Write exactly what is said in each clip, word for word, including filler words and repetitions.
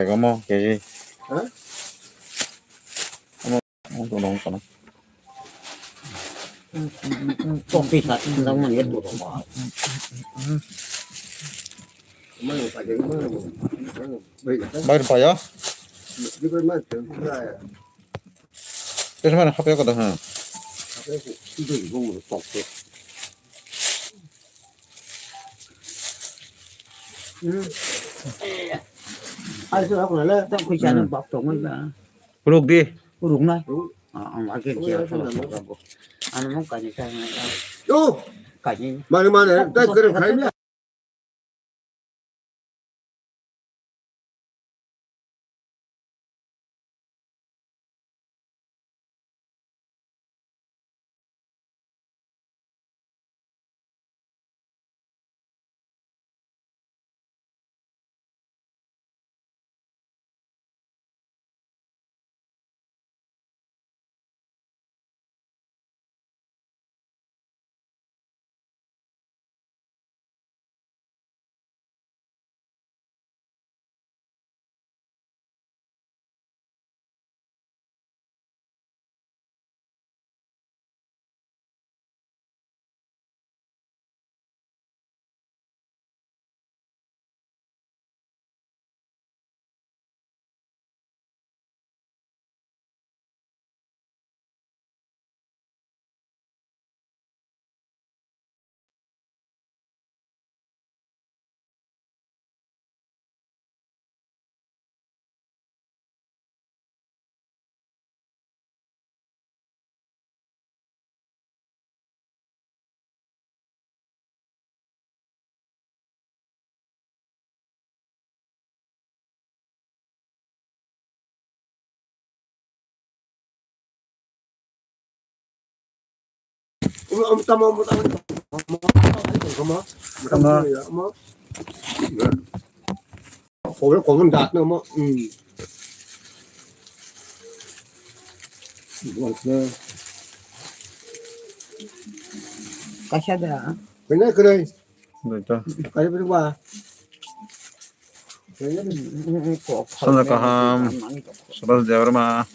Omo K G. Ha? Omo, omo dong kono. Kopi sat dong mani itu dong. Mana pakai mana? Baik. Baik, Pak, ya? Di mana? Terus mana H P ko dah, ha? Apa itu? Itu di gua mau tok. Hmm. Ai, so aku lah, tak kuisa Hmm. bak tong mai ba. Uruk di. Uruk nai. Uruk. Ah, ang lagi Oh, dia ya, kalau sudah. Anu mau kaji saya. Oh. Kaji. Mana, mana? Tak kau kira kau kau kau Tama, tama, tama, tama. Kobel, kobel dat na mo. Hmm. Kasa da. Kena, kena. Betul. Kaya berubah. Sana kaham. Sabas Debbarma.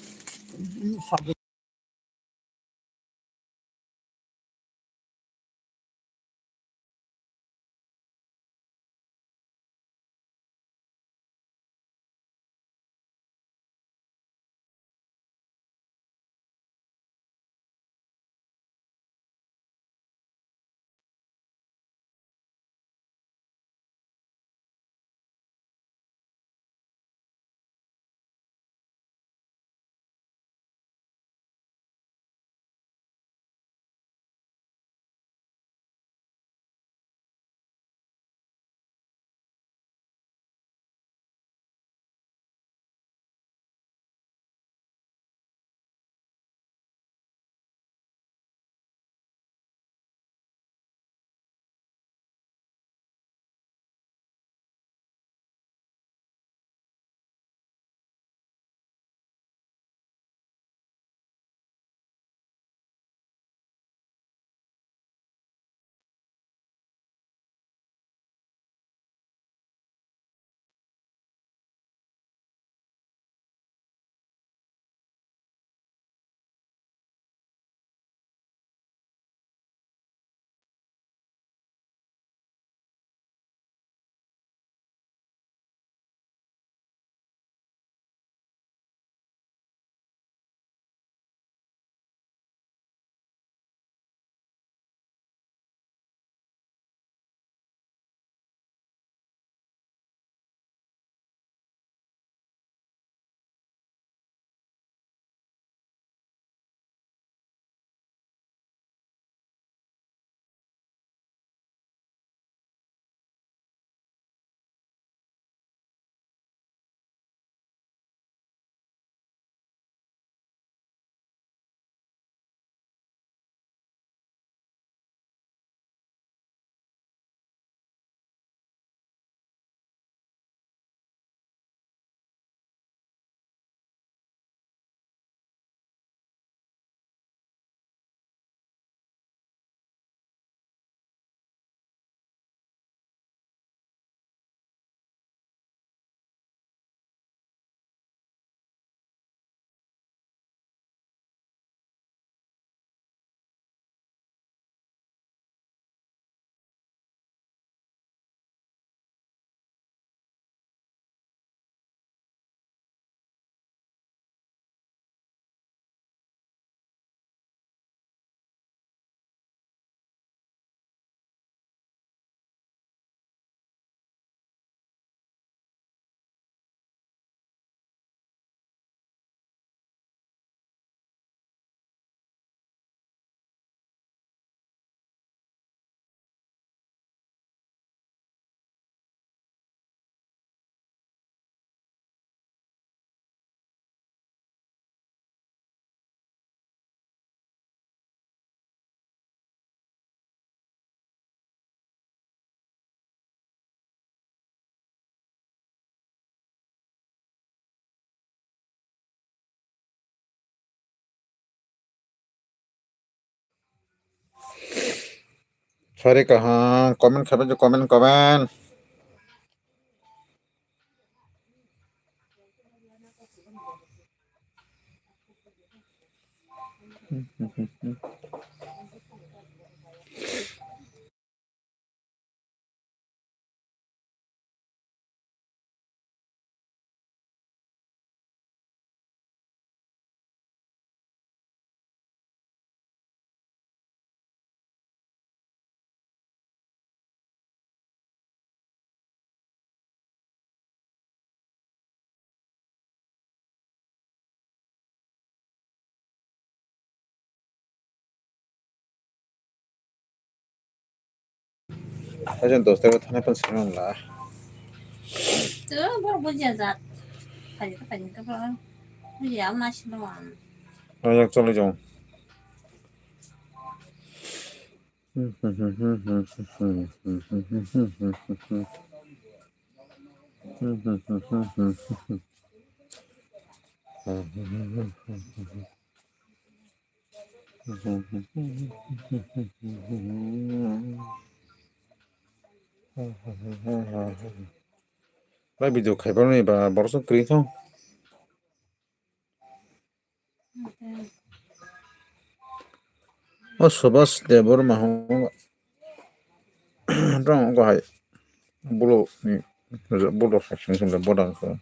Sari kaham, comment khabai, comment, comment. Hajan dos tero thana pan sini la. Tu bor buja jat. Kaji ka kaji ka bor. Buja ama sino am. Ayak choli jong. Bai video khaibar ni ba borok kwrwi thong. O Subhas Debbarma hwnwi rang wngkha hai, bolong ni, bolong hai simi simi bodang khe.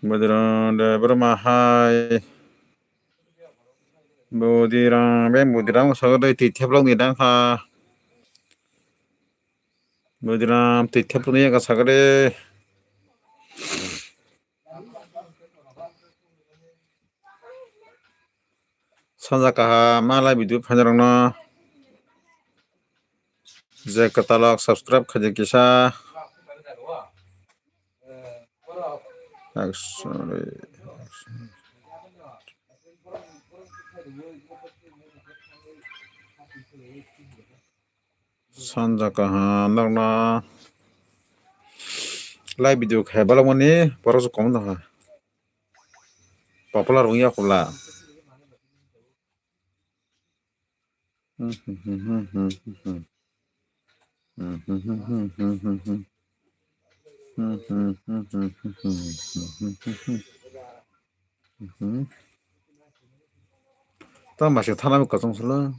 Budira de Burma hai. Budira, beng Budira mo sago de twi theplok ni dang kha. Budira twi theplok ni ka sago de. Sanja kaham, malai video phainairokno je kwtalok subscribe khaidi kisa. Sorry. Sanja kaham nokno live video khai balokmani borok se kom wngkha. Popular wngya khobla. Tamo masuk thana bo kosong solo.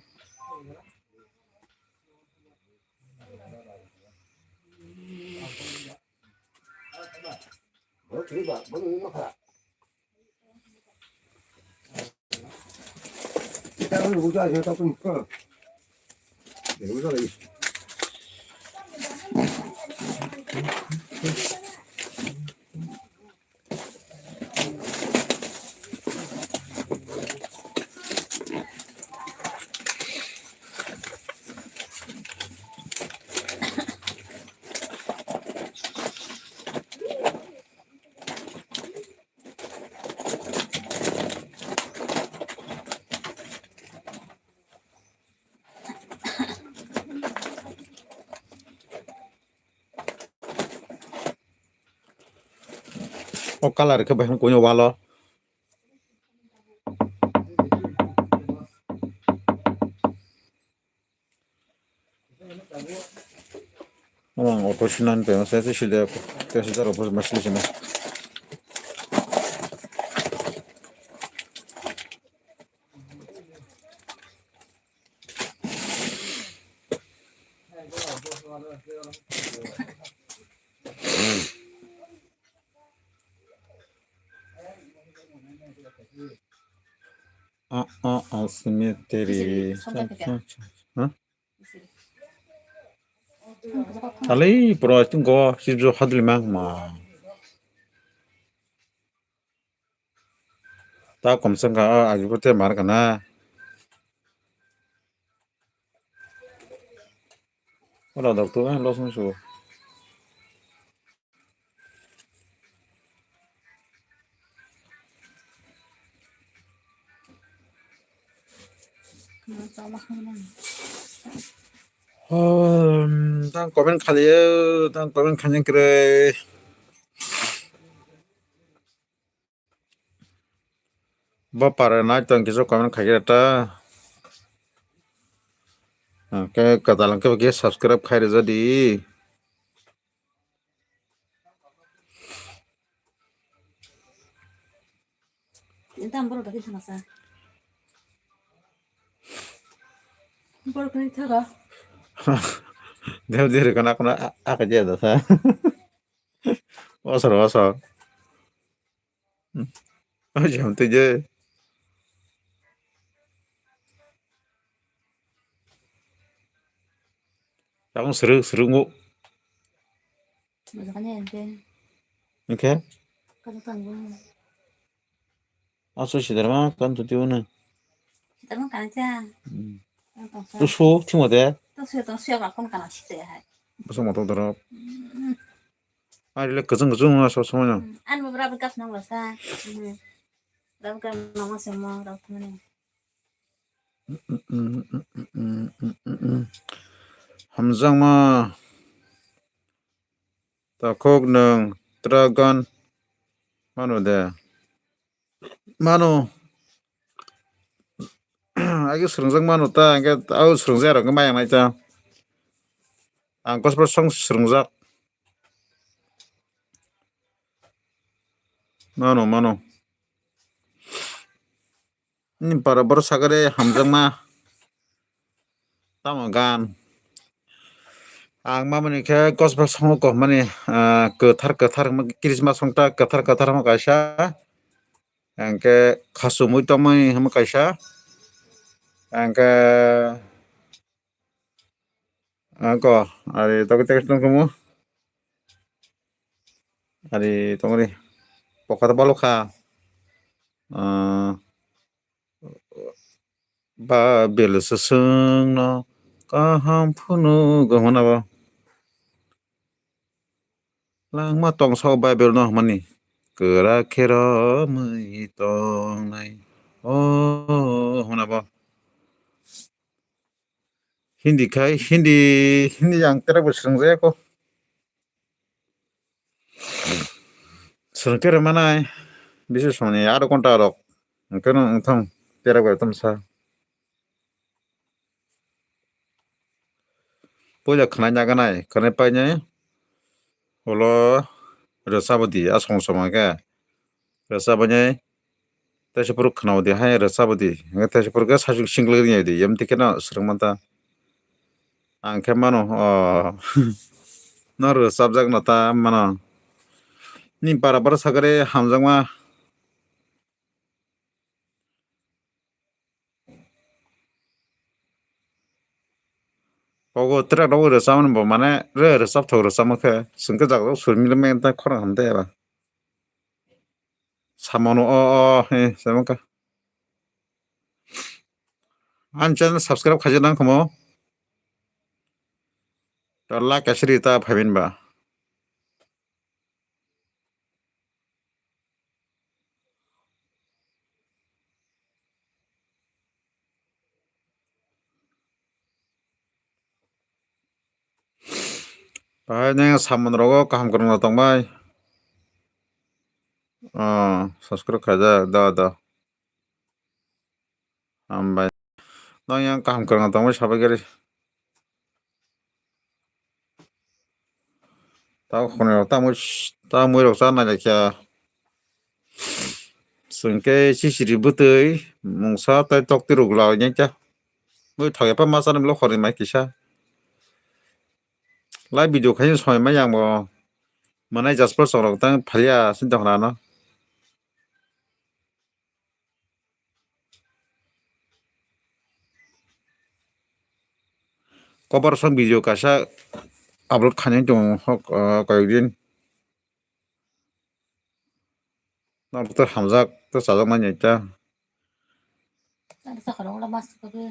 O colour khe bahai kunu walo. Ang auto sinani tei masa tei sida tei sida rok mas sida. Ah, ah, ah, cemetery. Songkhe khe. Huh? Tali pro tung go sibjo hadli mang ma. Ta kom sangka a agi ko te mar kana. Ora dok tu, eh, los musu. Hmm, tang comment khalio, tang comment khaina kwrwi. Bo para nai tong kisa comment khaikhe ta. Hwnkhe kwtal hwnkhe bo khe subscribe khai rwjadi. Entam borok dagi thangasa. Borok ni thaga. Del diri kana kana a-, aka je da sa. Osor, osor. Hmm. Oh, jam tu je. Tabung suru, suru ngu. Majakanya ente. Oke. Kata tanggung. Aso sidarma kan tuti una. Sidarma kan cha. Hmm. Kan tong sa. Tu su, thimo de. Tu su, tu su, apa pun kan sih ya. Bosong motor dorop. Hmm. Ari le kwchwng kwchwng wngma sob somoi no. Hmm, ani bo rubber gas nang lasa. Hmm. Rubber gas nang ma se mo rok thumani. Hamjakma. Takhuk nwng dragon mano de. Mano. Agi swrwngjak mano ta, hwnkhe abo swrwngjak rok khe maya nai ta. Ang gospel song swrwngjak. Mano, mano. Nini para borok sakare hamjakma. Tamo gan. Ang mamani khe gospel song kok mani, ah, kwthar kwthar hwnma Christmas song ta kwthar kwthar hwnma kaisa. Hwnkhe khasumui tongmani hwnma kaisa. Hwnkhe Ako, ari tokte tokte tongmo. Ari tongri. Poka to balokha. Ah, Babel saswng no kaham phunu go hwnna bo. Langma tongsa o Bible no hwnmani. Kwrak khe romwi tongnai. O hwnna bo. Hindi khai, Hindi, Hindi ang tere bo swrwng jaya kho. Swrwng khe rwmanai, bisi somni aro ghonta rok. Hwnkhe no wngthang tere bai tamsa. Puila khwnai naganai, khwnai painai ulo rwchapodi, a song song hwnkhe rwchapnai. Teisa phuru khwnaodi hai rwchapodi. Hwnkhe teisa phuru khe saichung singla ringya di. Yam tikhe no swrwng manta. Ang khe mano, o, no rwchapjak no ta mano. Ni bara bara sakare hamjakma. Kogo track rok rwchapmani bo mane re rwchapthok rwchapma khe. Chwng khe jaga o suri mili maya ta khorang ham de eba. Samono o o he samoka. Ani channel subscribe khaijak nang khomo. To like asiri ta phaibin ba. Bahai neng samung rogo kaham kwrwngno tongbai. Oh, subscribe khaijak, da, da. Hambai. Nang yang kaham kwrwngno tongbai sabai gari. Tao khonirok tamwi tamwi rok cha nai kha. Chwng khe sisiri bwtwi mungsa tei tokti rok lai nai kha. Bui thok ya pa ma chana bwlai khorni mai kisa. Live video khaini soi mai yang bo. Manai Jasper chwng rok tang phalia sin tong rano. Kobar song video kaisa upload khainai tongo hok, ah, kayok din. Nokto hamjak to chajak manya ta.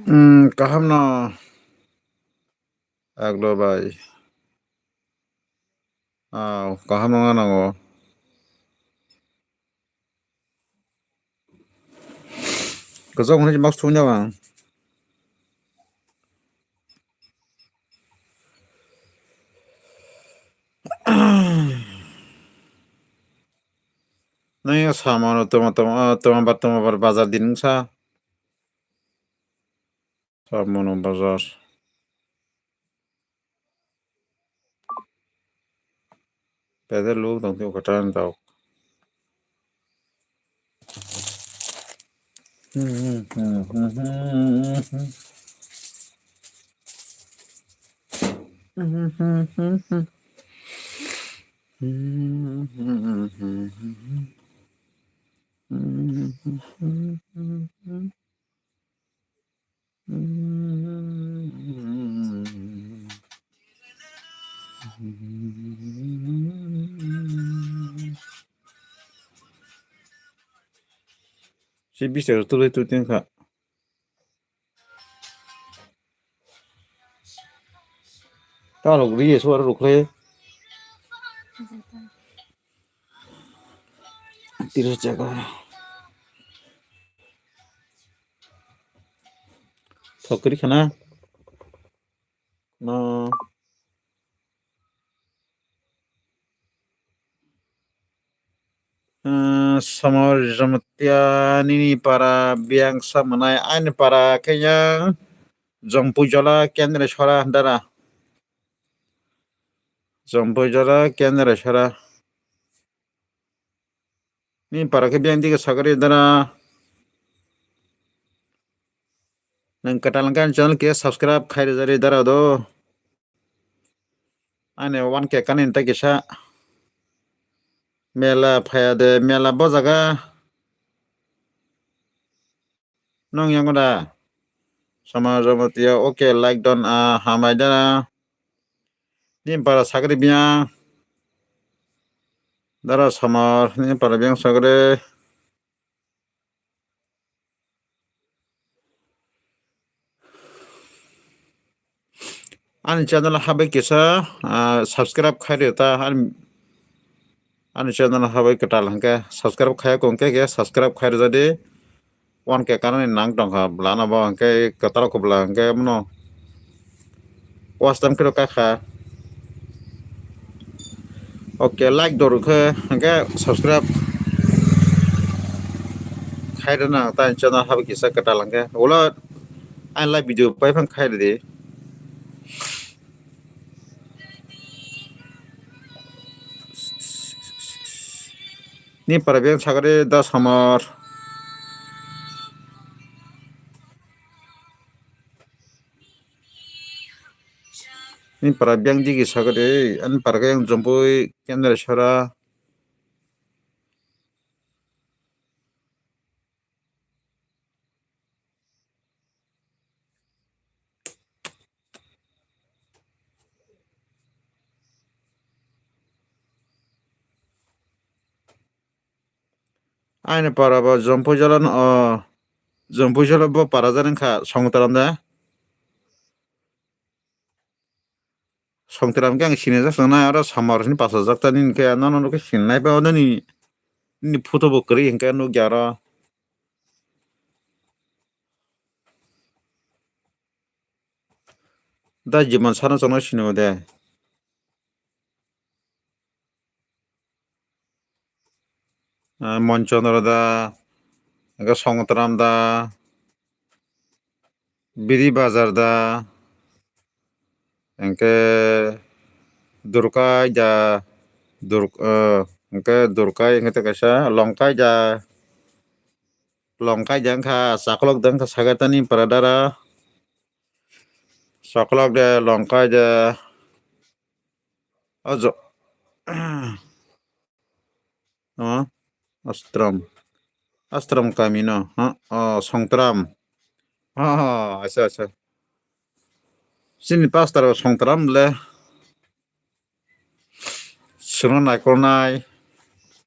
Hmm, kaham no. Aglo bai. Ah, kaham no nango. Kwchak hwnwi se mask thumjak ang. Nini samano toma toma toma bar toma bar bazar din wngsa. Samano bazar. Pedal luk tong tio kata tau. Si bisa tu tu tin kha. Ta rok ri so aro rok le. Tiris jaga. Thokri khana. No. Ah, Samar Jamatia nini para biyang sa manai aini para kenya Jompuijala Kendra Sora dara. Jompuijala Kendra Sora. Ni para khe biyang dige sakari dara. Nang katal khe ani channel khe subscribe khai rwjari dara do. Ani one K kani ta kisa. Mela phaya de, mela bo jaga. Nong yango da. Samar Jamatia, okay, like don, ah, hamai da. Ni para sakri biya. Dara Samar, ni para biyang sakri. Ani channel habai kisa, ah, subscribe khai rwta, ani, ani channel habai kwtal hwnkhe subscribe khai kong khe, khe subscribe khai rwjadi, one K kanani nang tongkha, bwlano bo hwnkhe kwtal kho bwla hwnkhe mano watch time khe kakha. Okay, like doruk khe hwnkhe subscribe khai rwna ta channel habai kisa kwtal hwnkhe. Ulo ani live video pai phang khai rwdi. Ni para biyang sakari da Samar. Ni para biyang digi sakari, ani para khe yang Jompui Kendra Sora. Aini para bo Jompuijala no, o, Jompuijala bo para jani wngkha Songtram de. Songtram khe ang sinijak tongnai, oro samar sini pasajak ta nini khe, nono khe sinilai pai, o nini, nini photo bo kwrwi hinkhe nukya oro. Da Jimon Sarno chwngno sinio de. Ah, Monchandra da, hwnkhe Songtram da, Biri Bazar da, hwnkhe Durkai da, Dur-, ah, hwnkhe Durkai hwnkhe tei kaisa Longkai da, Longkai da wngkha, Chakolok da wngkha, Sagatani Paradara, Chakolok de, Longkai de, o jo-, o, Astram, Astram kami no, o, o, Songtram, o, acha, acha, chini pastor o Songtram le. Chwngno naikolnai,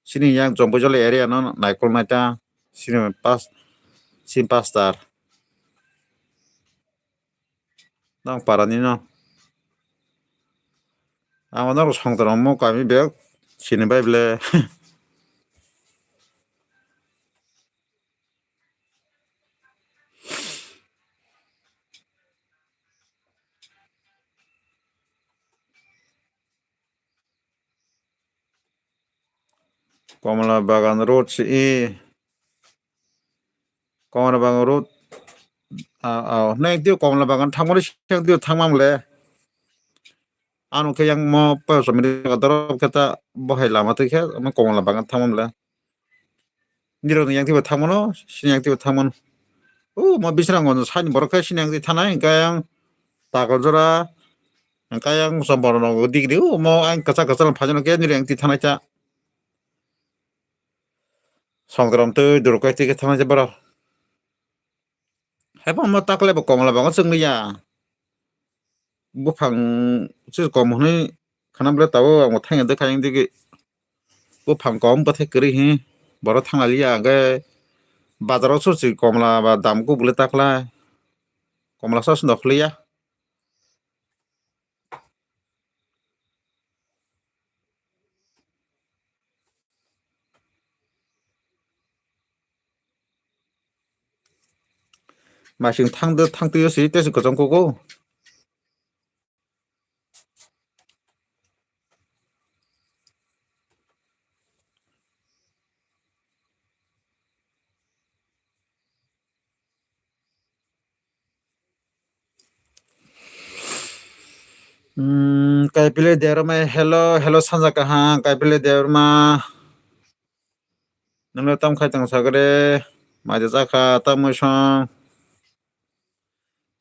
chini yang Jompuijala area no naikolnai ta, chini pas-, chini pastor. Nang parani no. Ang norok Songtram mo kami bek sini bai ble. Komla Bagan Road si i. Komla Bagan Road. A, a, nai tio Komla Bagan thangmani siyang tio thangmam le. Ano khe yang mo pa somri dorop khe ta bohai lama twi khe mo Komla Bagan thangmam le. Nirok ni yang twi bo thangmano, sini yang twi bo thangmano. O mo Bisramganj side ni borok khe sini yang twi thanai, hwnkhe yang Takoljora, hwnkhe yang Chomporno digri, o mo ang kwchak kwchak phaijakno khe nirok yang twi thanai cha. Songtram twi Durkai twi khe thanai cha borok. Haiphano takle bo Komla Bagan chwng liya. Buphang se kom hwnwi khana ble tabuk ang bo thangya de kha, yang digi buphang kom bwthai kwrwi hi borok thangna liya, hwnkhe bazaro se se komla ba dam kubule takla komla sa se nokliya. Masing thang de thang twi se tei se kwchang kugo. Hmm, Kaipili Derma, hello, hello, sanja kaham, Kaipili Derma. Nangno tam khai tong sagre, maja chakha, tam mui song.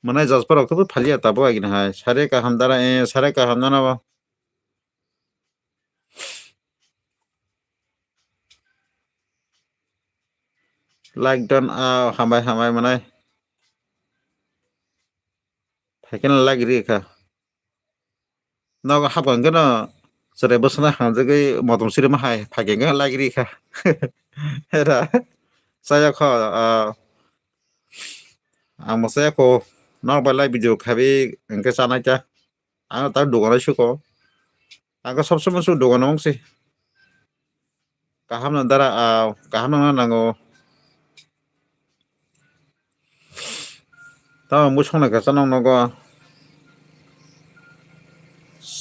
Manai jaspa rok to phaliya tabuk agini hai. Sare kaham dara, eh, sare kaham dara bo. Like don, ah, hambai, hambai manai. Phaikhe no like ri kha. Nogo hapkha hwnkhe no chwrai bwswkno hamjagwi motom sirima hai phaikhe hwnkhe like ri kha. Hera chaya kho, ah, ang bo chaya kho, norok bai live video khabi hwnkhe chanai ta. Ang ta dugan o suko. Ang khe sob somoi suko dugan o wng si. Kaham no dara, ah, kaham no nango. Tamo bwswk no kasa nong nogo.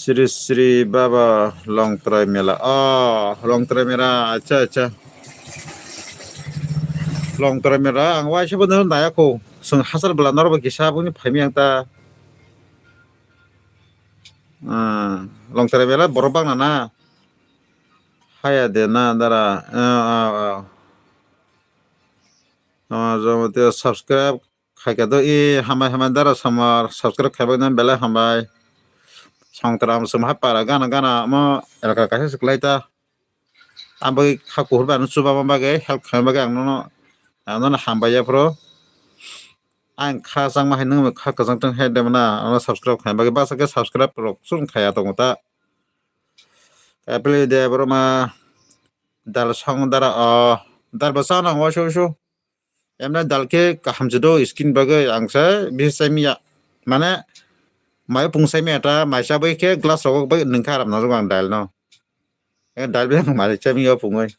Sri Sri Baba Longtrai Mela. Oh, Longtrai Mela. Acha, acha. Longtrai Mela. Ang waisa bo nang naya kho. Sung hasar bela norok bo kisa buni phaimi ang ta. Ah, Longtrai Mela borok bang na na. Haya de na dara. Ah, ah, ah. Ah, jabo te subscribe khaikha do i hambai hambai dara samar subscribe khaibai nang belai hambai. Songtram sum ha para gana gana mo elaka kaisa se kwlai ta. Ang bai kha kuhur bai ano chuba ma bagwi help khaima bagwi ang nono, ang nono hambai ya phro. Ang kha changma hai nung kha kwchang tong hai de mana ano subscribe khaima bagwi basa khe subscribe rok chwng khaya tongo ta. Kaipili de borok ma dal song dara o. Dal bo chana waso waso. Emne dal khe kaham se do skin bagwi ang se bisi chai miya. Mane mai pung chai miya ta mai chabwi khe glass rogo bai nwng kha aram na ang dal no. E dal bai ang mai chai miya pungwi.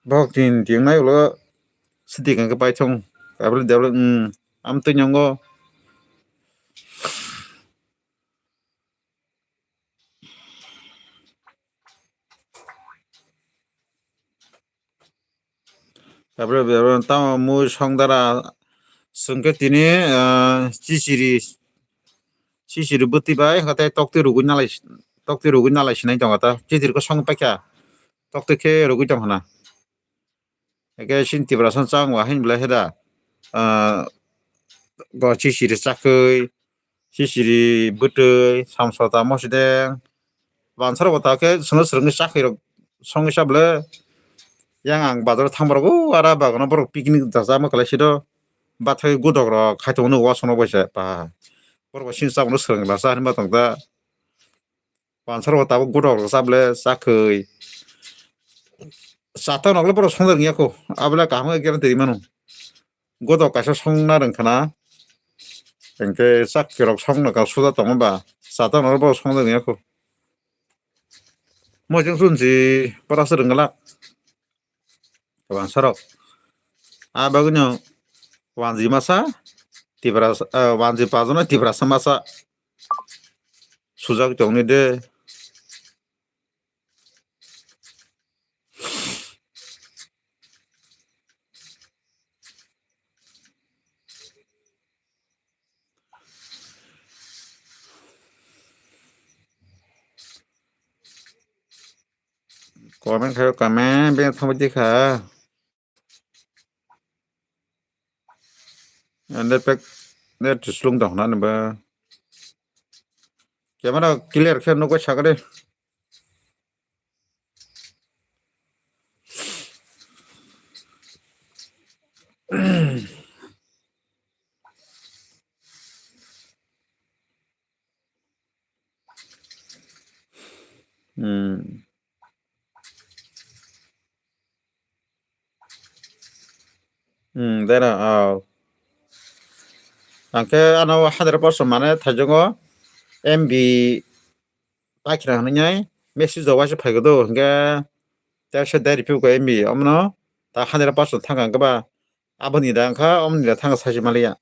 Bok tin tin nai ulo sidi kang khe pai thung. Abri dal um am twi nyongo. Tabra bebra tamo mui songdara chwngkhe tini, ah, chichiri, chichiri bwtwi bai hwnkhe tei toktwi rwgwi nalai, toktwi rwgwi nalai sinai tongo ta. Chichirikhe song paikha, toktwi khe rwgwi tong hwna. Hwnkhe chini Tiprasa chang wa hwn belai khe da, ah, go chichiri chakhwi, chichiri bwtwi, samsota, mosideng, bansaro bo ta khe chwngno swrwngwi chakhwi rok songwi cha bwle. Yang ang bazaro thang borok o ara bagano borok picnic da chama kwlai sido. Bathai godok rok khai tongo wasongno bai se pa. Borok bo sini chabono swrwng la cha hinma tong ta. Bansaro bo tabuk godok rok cha bwle chakhwi. Chata nokle borok songja rwngya kho. Abole kaham khe guarantee rwi mano. Godok kaisa songna rwngkhana. Hwnkhe chakhwi rok songno ka suja tongo ba. Chata nokle borok songja rwngya kho. Mojang chunsi pora se rwngla. Wansarok. A bagwino wanji masa, Tiprasa, eh, wanji pajono Tiprasa masa. Sujak tongni de. Comment khayo comment beng thangbai tikha. Net pack net slung dong na neba. Camera clear khe nukoi sakade. Hmm. Hmm, dera, oh. Angkhe ano hundred percent mane thaijongo M B pakhira hwnwi message o waisa phaigo do, hwnkhe tei se dai riphuko M B omono ta hundred percent thangkha hwnkhe ba aboni da wngkha, omoni da thangkha sachi maliya.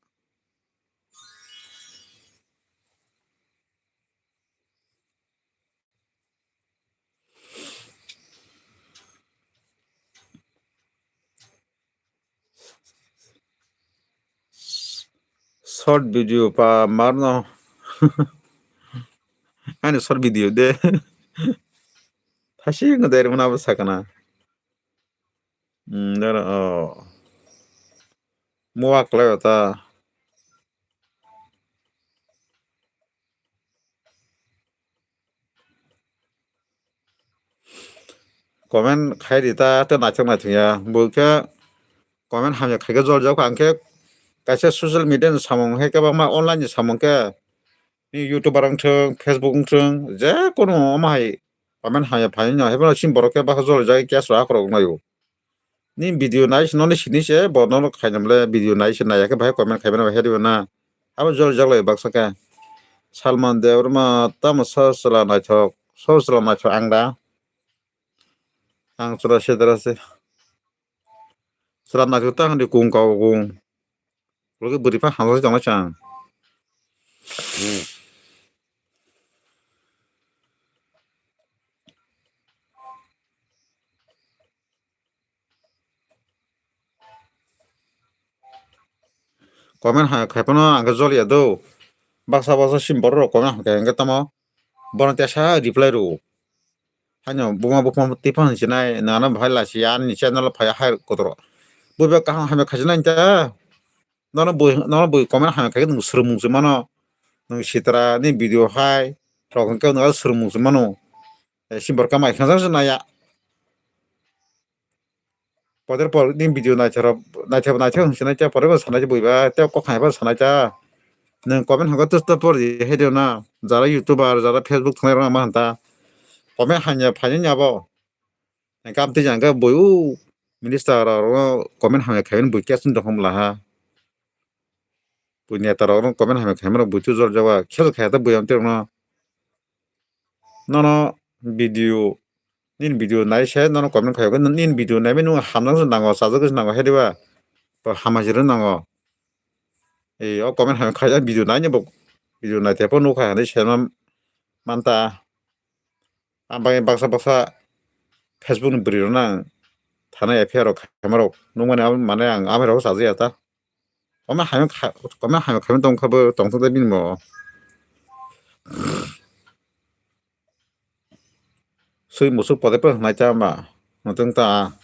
Short video pa marno. Ani short video de. Thasi ngo dai rwmani abo sakana. Hmm, dara, oh. Muak lai ta. Comment khai di ta, tei naithok naithok ya. Bo khe comment hamya khai khe jol jak, ang khe kaisa social media ni samung hai khe bangma online ni samung khe ni YouTuber wng thung, Facebook wng thung, je kono omo hai comment hamya phai no, haibo chini borok khe baksa jol jak, case rok akhorok wng lai o. Ni video nai se noni sini se bo nono khainam le video nai se naiya khe bahai comment khai mano bahai riba na. Abo jol jak lai baksa khe. Salman Debbarma tamo sor chwla naithok, sor chwla naithok ang da. Ang chwla se dara se. Chwla naithok ta handi kung kau kung. Logi bwrwi pha hamjak tongma chang. Comment hai khai phano ang khe joliya do. Baksa baksa sim borok rok comment hai khe hwnkhe tamo bono tesa reply rw. Haino buma bupha twi phano sinai nana bahai lasi ani channel phai hai kotor. Buiba kaham hamya khasinai ta. Nono bui nono bui comment hamya khai nwng swrwngmung se mano. Nwng sitra ni video hai rok hwnkhe nwng swrwngmung se mano. Sim borok kamai khansa se naya. Poder por ni video naithok naithok naithok hwnsinai ta, poder bo sanai ta buiba, tei kok hai bo sanai ta. Nwng comment hwnkhe twk twk por di hai de na, jara YouTuber, jara Facebook thwnai rok ma hwn ta. Comment hanya phaini abo. Kam twi jang khe bui u minister rok comment hamya khaimani bui khe chwng tongkha mla ha. Bui neta rok comment hamya khaimani bui tu jor jawa khel khaya ta bui amte rokno. Nono video, nini video nai se nono comment khayo, nini video nai mani nung hamjak se nango, chajak se nango, hediba to hamajiro nango. Ei o comment hamya khaijak video nai ni bo, video nai tepo nukha hinwi se manta. Ang bagwi baksa baksa Facebook ni bwrwi rok nang thana F I R rok khaima rok nukmani abo mane ang amai rok chajaya ta. Omo hamya kha-, omo hamya khaima tongkha bo tongthok ta bini bo. Swi musuk pode pore hwnai ta ma. Nwtwng ta.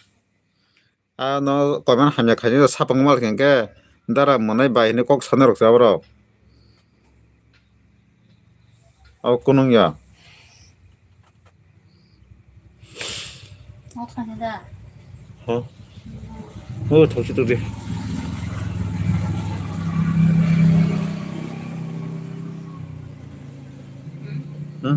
A no comment hamya khaini sapang mal khe dara mwnai bai hinwi kok sana rok se aborok. Abo kunung ya. Okhani da. Huh? Oh, thok si tuk di. Hmm?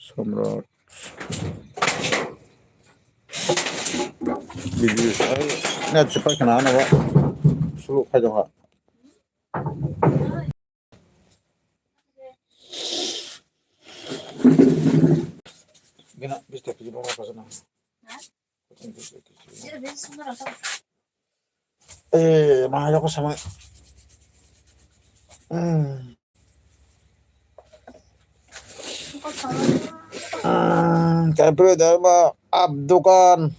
Samrat. Bibis ai na cepat kena ana wa. Sulu khajo ha. Gina bis tak bibis ba ka sana. Eh, mahal ako sama. Hmm. Hmm, kapri darma ab dukan.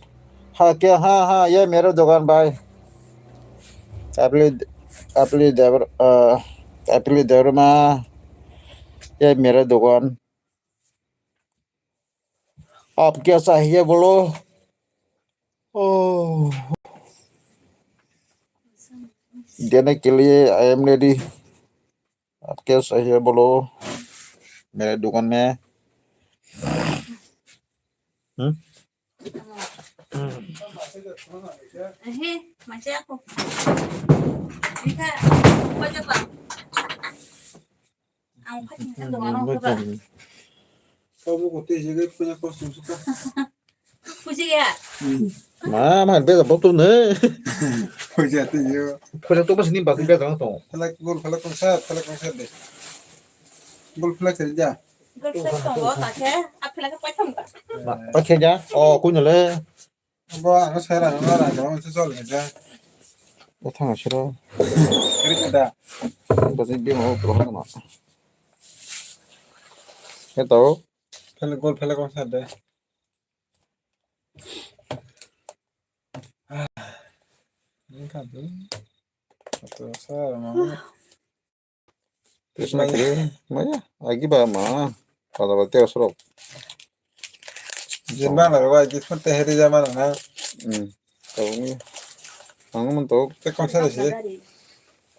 Ha kya? Ha, ha, ye mera dukan bhai. Kapri, kapri darma, eh, kapri darma. Ye mera dukan. आप क्या चाहिए बोलो? ओह, देने के लिए I am ready। आप क्या चाहिए बोलो मेरे दुकान में। हम्म? Ehe, macha ako. Ika, apa coba? Ang khating sa dogan ako ba. Kau buku teh jaga punya kosong suka. Puji ya? Ma, ma, beza botol ne. Puja teh yo. Puja tu pas ni basi beza nang tong. Phalak gol phalak kongsa, phalak kongsa de. Gol phalak kerja. Gol phalak tong go ta khe, a phalak paitham ta. Ma, paitham ja. Oh, kunyale. Bo ang sai rang la rang jong se chol khe ja. Bo thang siro. Kri khe da. Bo se bi mo pro ma. He to. Phele gol phele kon sa de. Ni ka de. To sa ma. Krishna kiri, maya, agi ba ma, pada ba teo sorok. Jin ba na ba, agi phun te heri jama na. Hmm, tau ni, ang man tau. Te kong sa si.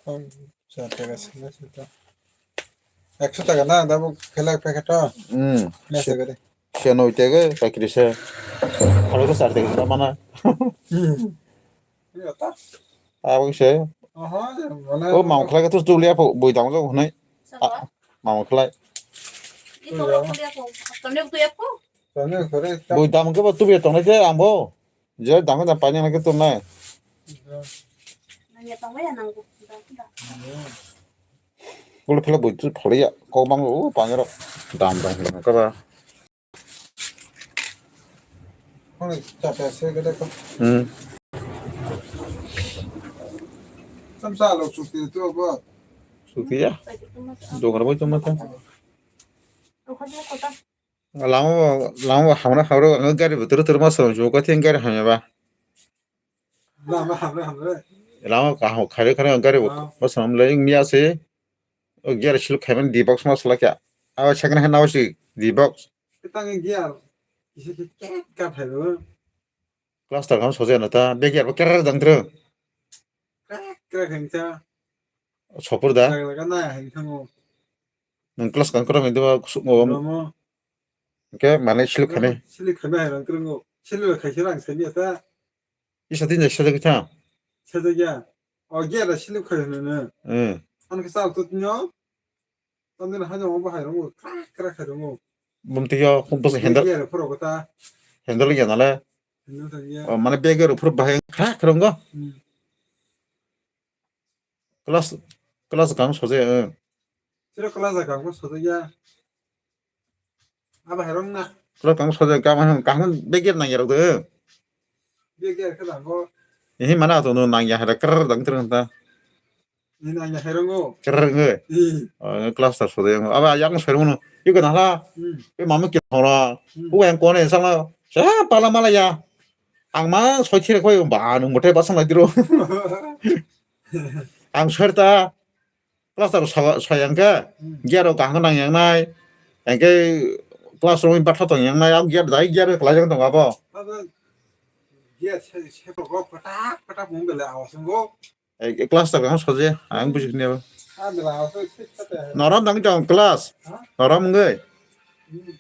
Kong sa te ga si na si ta. Ekso taka na, dabu khelak packet to. Hmm. Mesa gari. Siya noi tege, pakiri se. Aro ko sar tege, mana? Hmm. Iya ta. Abang se. Aha, mana? Oh, mau khelak tu tu liya po, bui dang jo, hwnai. Sabo? Mau khelak. Itu orang kuliah po. Kami kuliah po. Kami kore ta. Bui dam ke ba tu bi tongnai je, ambo. Je dam dam pani na ke tongnai. Iya. Nanya tong ya nang. Bulu phela bui tu phali ya. Kok bang, oh, pani rok. Dam dam ka ba. Hoi, chata se gede ko. Hmm. Samsa lok sukti tu bo. Sukti ya? Dogar boi tu mata. Lama, lama hamra hamra ang gari betul terus mas rong juga ting gari hamya ba. Lama hamra hamra. Lama kaham khare khare gari betul mas rong le ing miya se. O gear sil khaiman D box mas lakya. Awa second hand awa si D box. Tang gear. Isi ke kat hai ba. Cluster kang sojai na ta, begi abo kerer dang tro. Krak, krak hengcha. Sopur da? Krak, krak, na hengcha mo. Nung class kang kora mendo kusuk mo. Romo. Oke, mane siluk khane. Siluk khane hai rang krungo. Siluk khai se rang sai ta. Isa tin jai sajak tha. Sajak ya. O, gate da siluk khai hwnwi no. Hmm. Ano khe chal tut nyo. Tamni hai jong bo hai rong krak krak khai rong. Bum tiyo khum pus handle. Gate phuro kota. Handle ya nale. Handle thang ya. O, mane bag ro phuro bahai krak krak rong go. Hmm. Class, class kang soje, eh. Siro class kang ko soje ya. Aba herong na. Class kang soje, kang, kang begir nang yarok de. Begir ke dang ko. Ini mana tu nang ya hera ker dang ter ta. Ini nang ya herong ko. Ker nge. Ih. Oh, class ta soje. Aba yang soje mo. Iko nala. Hmm. Pe mamu ki thora. Hmm. U yang kone sala. Sa pala mala ya. Ang ma soi thire koi ba nung mote basang lai diro. Ang soi ta. Cluster so-, soyang khe, hmm, gear rok kaham nang yang nai. Engke class room batha tong yang nai, ang gear dai gear khlai jang tong abo. Abo gear se, se ko patak, patak mung bele awas ngo. Eh, cluster kaham soje, ang buji ni abo. Ah, bele awas se, se, se. Norom dang jong class. Ha? Norom ngai. Hmm.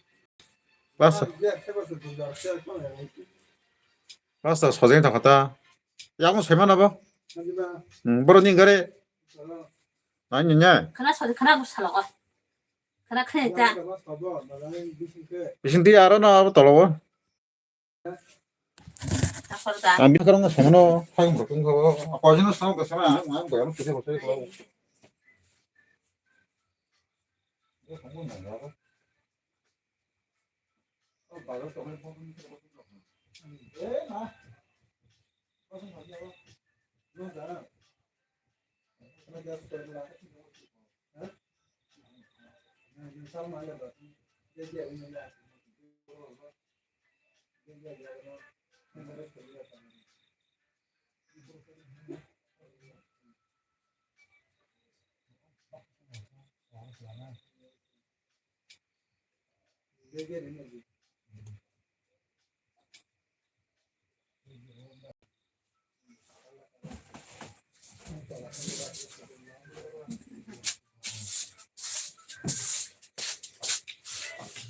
Class. Ah, gear se ko se dun dar se ko ya. Cluster soje thang kata. Yang sai mana bo? Adiba. Hmm, boro ni gare. Hello. Nai ni nya. Khana sori khana bu salo ko. Khana khani ta. Bising ti aro na aro tolo bo. Asal ta. Ami karang na sono, hai mo tung ko. Apa jino sono ko sama, ang bayar kisa ko sai ko.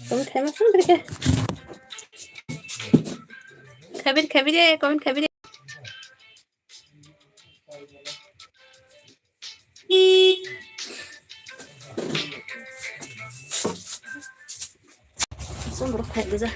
Comment khaima phone khaikhe. Khabir khabir, comment khabir. Sumber khaik gija.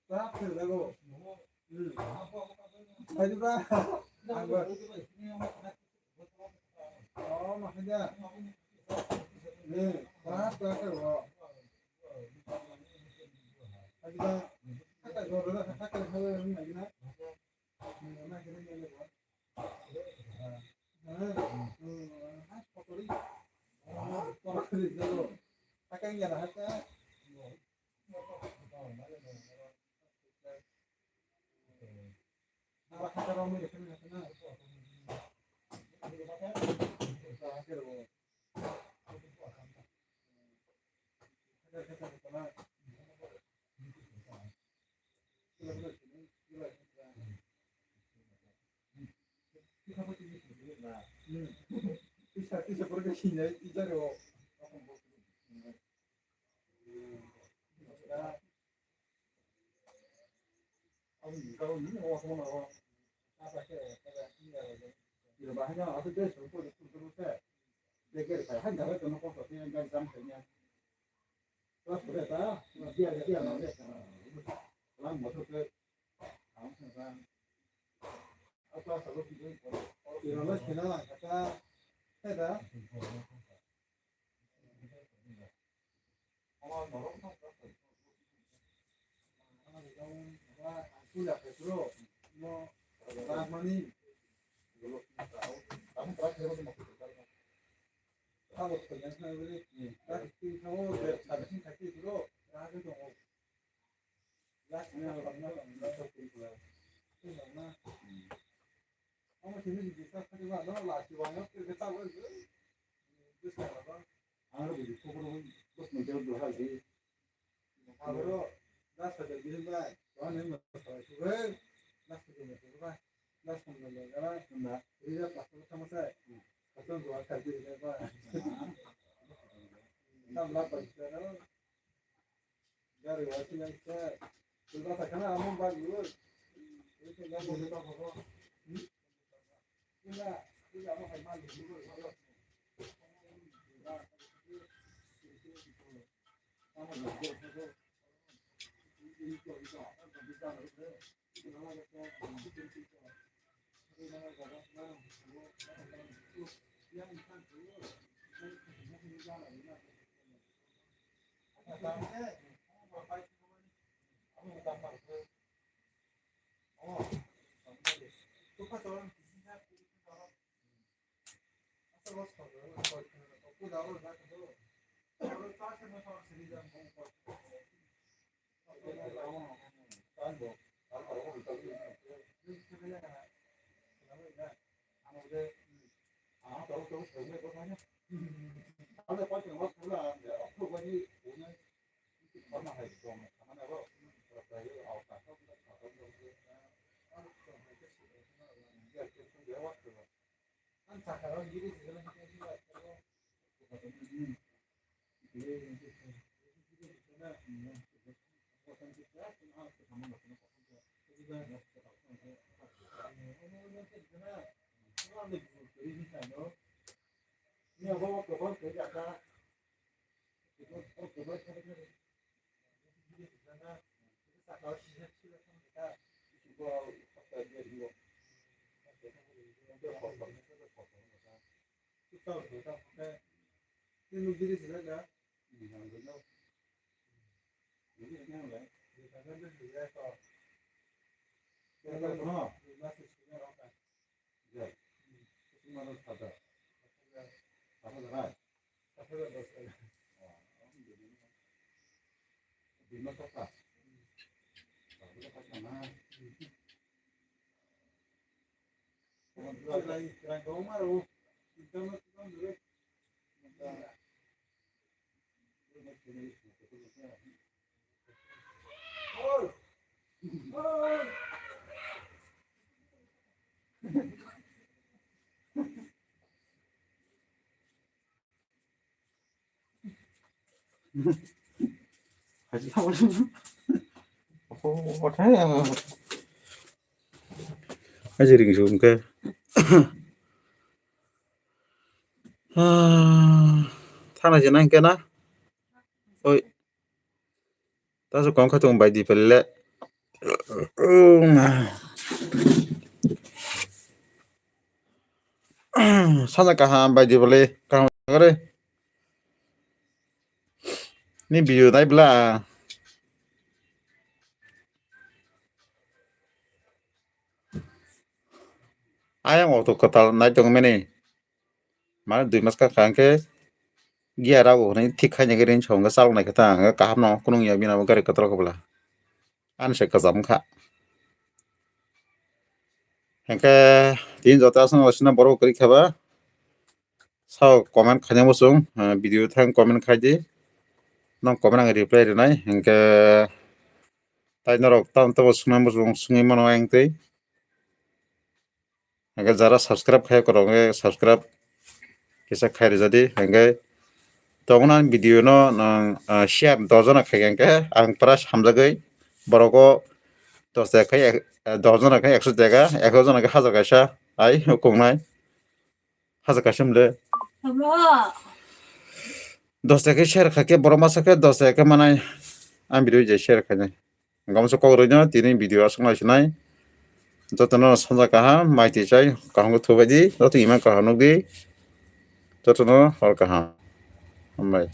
Tap khel jago. Hmm. Kaidiba? Angbar. Oh, makanya. Nih, bahas bahas ya, bro. Kaidiba? Kata gua dulu, kata gua dulu, lagi na. Nih, mana kira kira, bro? Nah, hmm, ah, kotori. Ah, kotori jago. Pakai ya lah, kata. Tisa, tisa, pura ke sinai, tisa re o. Gari wa sinai se. Tulba sakana amon ba yu. Ese na mo ta ko. Hmm? Ina, ina mo kai ma yu. Aji ring sung ke. Thana je nang kena. Oi. Taso kong khatung bai di pele. Sana kaham bai di pele. Kaham kare. Ni video nai bla. Ayang auto katal nai tong mene. Mane dui mas ka kha hwnkhe gear rok hwnwi thik khaina khe ring song khe chalok nai khe ta ang khe kaham no kunung ya bini abo gari kwtal khe bwla ani se kwcham wngkha. Hwnkhe tini joto aswk no sina borok kwrwi kha ba sao comment khaina muchung, ah, video thang comment khai di, nong comment ang reply rwnai hwnkhe tai norok tamo tamo swngna muchung swngwi mano ayang twi. Hingke jara subscribe khai korok hingke subscribe kisa khai rijadi hingke tongna video no nang, ah, share dos jona khai hingke ang pura samjagwi borok o dos taka khai ek, eh, dos jona khai ekso taka, ekso jona khai hajar kaisa ai hukungnai hajar kaisa mle. Dos taka khai share khai khe borok masa khe dos taka khe manai ang video je share khainai. Gomso kok rwino tini video aswk nai sinai. Jotono sanja kaham, mai twi chai, kaham khe thubai di, joto iman kaham nukdi. Jotono hor kaham. Hambai.